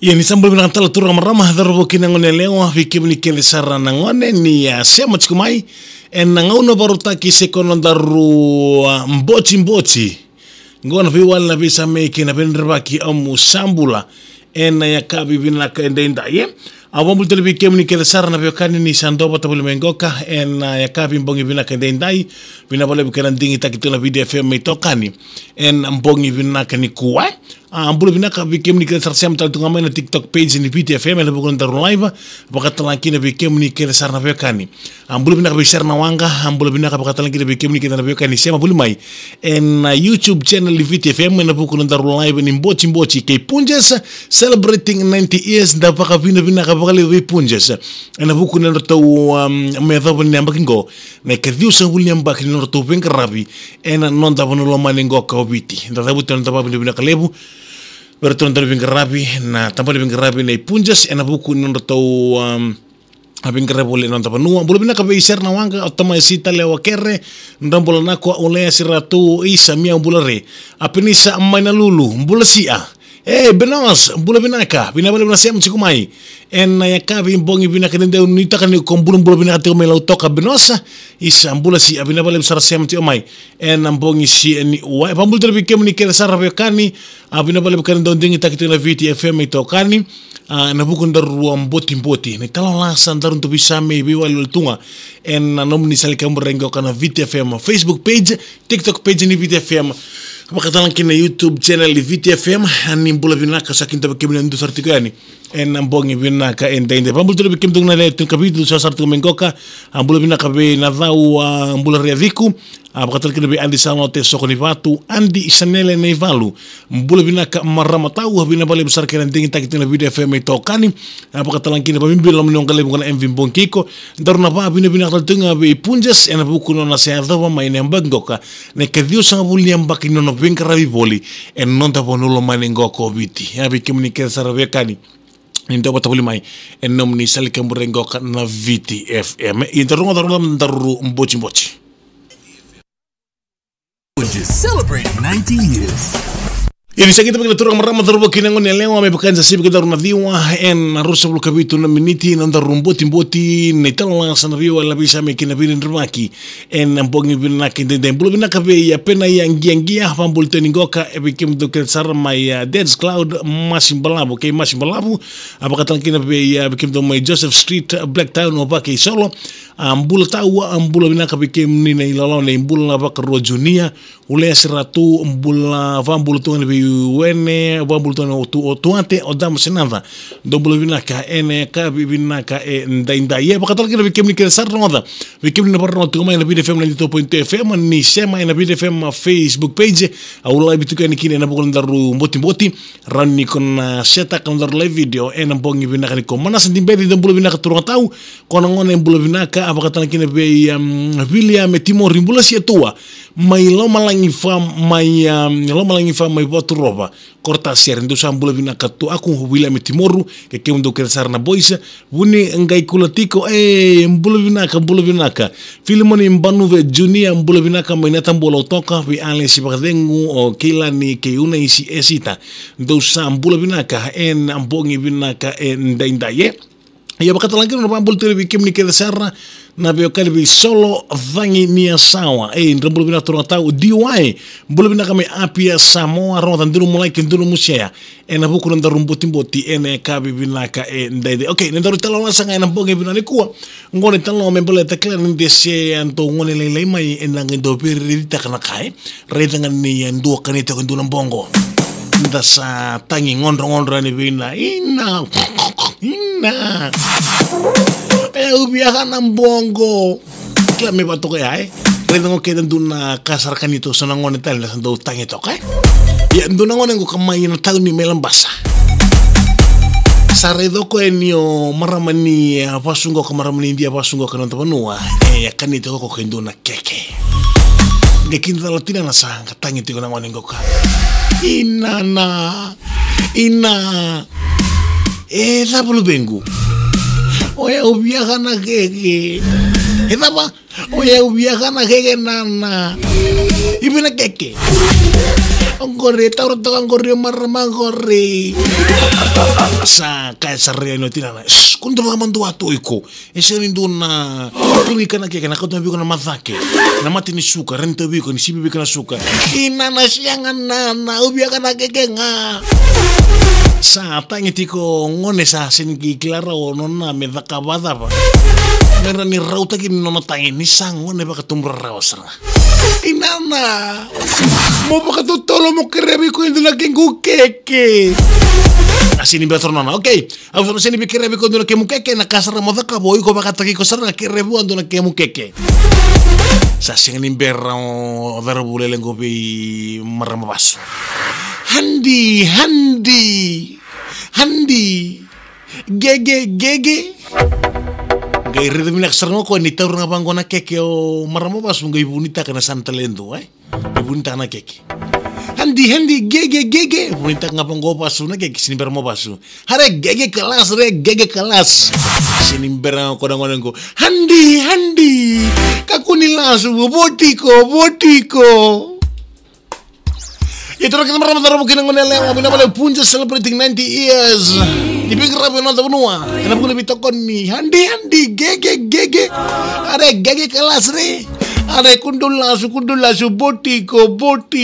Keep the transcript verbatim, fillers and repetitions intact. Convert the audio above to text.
Ia ni sa bula vinaka tale turaga, marama, cauravou kei na gone yalewa, vei kemuni kece sara na gone ni, a, sema tiko mai ena gauna vakarautaki se ko na nodaru, a, botiboti. Qo na veiwali, na veisamei kei na veidredrevaki, au sa bula ena yakavi vinaka edaidai, e. A, vakabula tale vei kemuni kece sara na veiwekani ni sa dua vata voli mai qoka ena yakavi bogi vinaka edaidai. Vinaka vakalevu kei na digitaki tu na Viti F M mai Tokani ena bogi vinaka nikua, e. A, bula vinaka vei kemuni kece sara sema tale tu ga mai na TikTok page ni Viti F M ena vuku ni nodaru live, vaka tale ga kina vei kemuni kece sara na veiwekani. A, bula vinaka vei Sera na Waqa, a, bula vinaka vaka tale ga kina vei kemuni kece na veiwekani sema voli mai ena YouTube channel ni Viti F M ena vuku ni nodaru live ni botiboti kei Punjas celebrating ninety years. Da vakavinavinaka vakalevu vei Punjas ena vuku ni nodratou, um, me yacova ni yabaki qo na ikaciwasagavulu ni yabaki ni nodratou veiqaravi ena noda vanua lomani qoka o Viti. Da cavuta na noda vakavinavinaka levu vei iratou na nodatou veiqaravi, na tabana ni veiqaravi nei Punjas ena vuku ni nodratou, um, a, veiqaravi voli ena noda vanua. Bula vinaka vei Sera na Waqa, o Tamai Sita, Lewa Kere, Drabula Nakua, Ulea Siratou, Isa Miau, bula re. A, Penisa mai na Lulu, bula sia. E, Benos, bula vinaka, vinaka vakalevu na sema tiko mai ena yakavi bogi vinaka edaidai. Au nuitaka ni ko bulabula vinaka tiko mai Lautoka, Benos. Isa, bula sia, vinaka vakalevu sara sema tiko mai ena bogi sia ni ua. E, vakabula tale vei kemuni kece sara veiwekani, a, vinaka vakalevu kei na dau digitaki tiko na Viti F M mai Tokani, a, ena vuku ni nodaru botiboti. Na italanoa lasa daru dau veisamei, veiwali tu ga ena nomuni sala ni kaburaki qoka na Viti F M Facebook page, TikTok page ni Viti F M, vaka tale ga kina YouTube channel ni Viti F M. A, ni bula vinaka, sa kidavaki kemuni na dau sara tiko yani ena bogi vinaka edaidai. Vakabula tale vei kemuni na lewe tinikavitu dau sara tiko mai qoka. A, bula vinaka vei na cau, a, bula re a ciku. A, vaka tale kina vei Adi Salote Sokonivatu, Adi Sanele Naivalu, bula vinaka marama tau, vinaka vakalevu sara kei na digitaki tiko na Viti F M mai Tokani. A, vaka tale ga kina vabibi na loma ni waqalevu qo na M V Bogi Kiko. Daru na vakavinavinaka tale tu ga vei Punjas ena vuku ni nona sa yacova mai na yabaki qoka na ikaciwasagavulu ni yabaki ni nona veiqaravi voli ena noda vanua lomani qoka o Viti. Ia vei kemuni kece sara veiwekani, ni dau vata voli mai ena nomuni sala ni kaburaki qoka na Viti F M. Ia daru rogoca, daru rogoca na nodaru botiboti. Just celebrating ninety years. Ia ni sa qai tavaki na turaga, marama, cauravou kei na gone yalewa, me vaka ni sa sivi kei daru na ciwa ena ruasagavulu ka vitu na miniti na nodaru botiboti, na italanoa lasa, na veiwali, na veisamei kei na veidredrevaki ena bogi vinaka edaidai. Bula vinaka vei, a, Penaia Qiaqia, vakabula tale ga qoka, e, vei kemudou kece sara mai, a, Dead Cloud, Masi Balavu, kei Masi Balavu, a, vaka tale ga kina vei, a, vei kemudou mai Joseph Street, a, Blacktown, o Vake Isolo. A, bula tau, a, bula vinaka vei kemuni na ilawalawa nei Bula Vakarua Junior, Ulea Siratou, bula, vakabula tu ga yani vei Wene, vakabula tu ga yani o Tu, o Tuate, o Dama Senaca. Dou bula vinaka ena yakavi vinaka edaidai. Ia vaka tale kina vei kemuni kece sara rogoca, vei kemuni na vakarorogo tiko mai ena Viti F M ninety-two point two F M, ni sema ena Viti F M Facebook page, au live tiko yani kina ena vuku ni nodaru botiboti. Rawa ni ko na setaka na nodaru live video ena bogi vinaka nikua. Manasa Dibeci, dou bula vinaka turaga tau. Ko na gone bula vinaka, a, vaka tale ga kina vei, um, Viliame Timori, bula sia tua, mai Lomalagi Farm, mai, um, Lomalagi Farm, mai Vaturova. Koratasi, dou sa bula vinaka tu, a, ko Viliame Timori, kei kemudou kece sara na boys. Vuni Qai Kula Tiko, e, bula vinaka, bula vinaka. Filimoni Banuve Junior, bula vinaka mai Natabua, Lautoka, vei Alesi Vakacegu, o Keilani kei Unaisi Esita. Dou sa bula vinaka ena bogi vinaka edaidai, e. Ia vaka tale ga kina na vakabula tale vei kemuni kece sara na veiwekani vei Solo Cagi Niasawa. E, dra bula vinaka turaga tau. D Y, bula vinaka mai Apia, Samoa, rogoca, dua nomu like, dua nomu share ena vuku ni nodaru botiboti ena yakavi vinaka edaidai. Okay, na nodaru italanoa lasa ga ena bogi vinaka nikua. Qo na italanoa me baleta kila ni de se a dou gone lailai mai ena qai dau veirairitaka na ka, e. Raica ga ni a dua kanitaka e dua na boqo. Da sa tagi godrogodro yani vei na ina. Ina. E, au viaka na boqo. Kila me vatoka ya, e. Raica qo ke da dua na ka sara kanitaka so na gone tale, da sa dau tagi toka, e. Ia dua na gone qo ka mai na tauni mai Labasa. Sa raica o koya ni o marama ni, e, vasu qo ka, marama ni Idia vasu qo ka noda vanua. E, a kanitaka o koya e dua na keke. Qai kidacala tinana sa qai tagi tiko na gone qo ka. Inana. Ina. E, cava luvequ? Oya, au viaka na keke. E cava? O yau via kana keke nana. I vei na keke? Oqori, e taura toka oqori, o marama oqori. Sa kaya sara yani o tinana, "Shh, ko dua vakamadua tu iko. E sega ni dua na, ko ni kana keke, na kauta vei iko na macake, na mate ni suka, renta vei iko, ni sivi vei iko na suka." "I nana, sega nana, au via kana keke ga." Sa tagi tiko o gone, sa sega ni kila rawa o nona me cakava cava me rawa ni rautaki ni nona tagi, ni sa gone vakatubu rarawa sara. "I nana, mo vakatotolo, mo kerea vei koya e dua na kequ keke." A sega ni bera tale o nana. "Okay, au sa na sega ni via kerea vei koya e dua na kemu keke, na ka sara mo cakava, o iko vakataki iko sara ga, kerea vei au e dua na kemu keke." Sa sega ni bera o cauravou lailai qo vei marama vasu. "Hadi, hadi, hadi. Gege, gege." Qai raica vinaka sara ga o koya ni taura ga vaqo na keke o marama vasu, qai vunitaka na yasana tale e dua, e? Qai vunitaka na keke. "Hadi, hadi, gege, gege." Vunitaka ga vaqo o vasu na keke, sega ni bera mo vasu. "Are gege kalas, re gege kalas." Sega ni bera ga o koya na gone qo. "Hadi, hadi. Kakua ni lasu, vo tiko, vo tiko." Ia, turaga kei na marama, cauravou kei na gone yalewa, vinaka vakalevu, Punjas celebrating ninety years. Ni veiqaravi ena noda vanua, ena vuku ni veitokoni. "Hadi, hadi, gege, gege. Are gege kalas, re. Are kua dou lasu, kua dou lasu, vo tiko, vo tiko."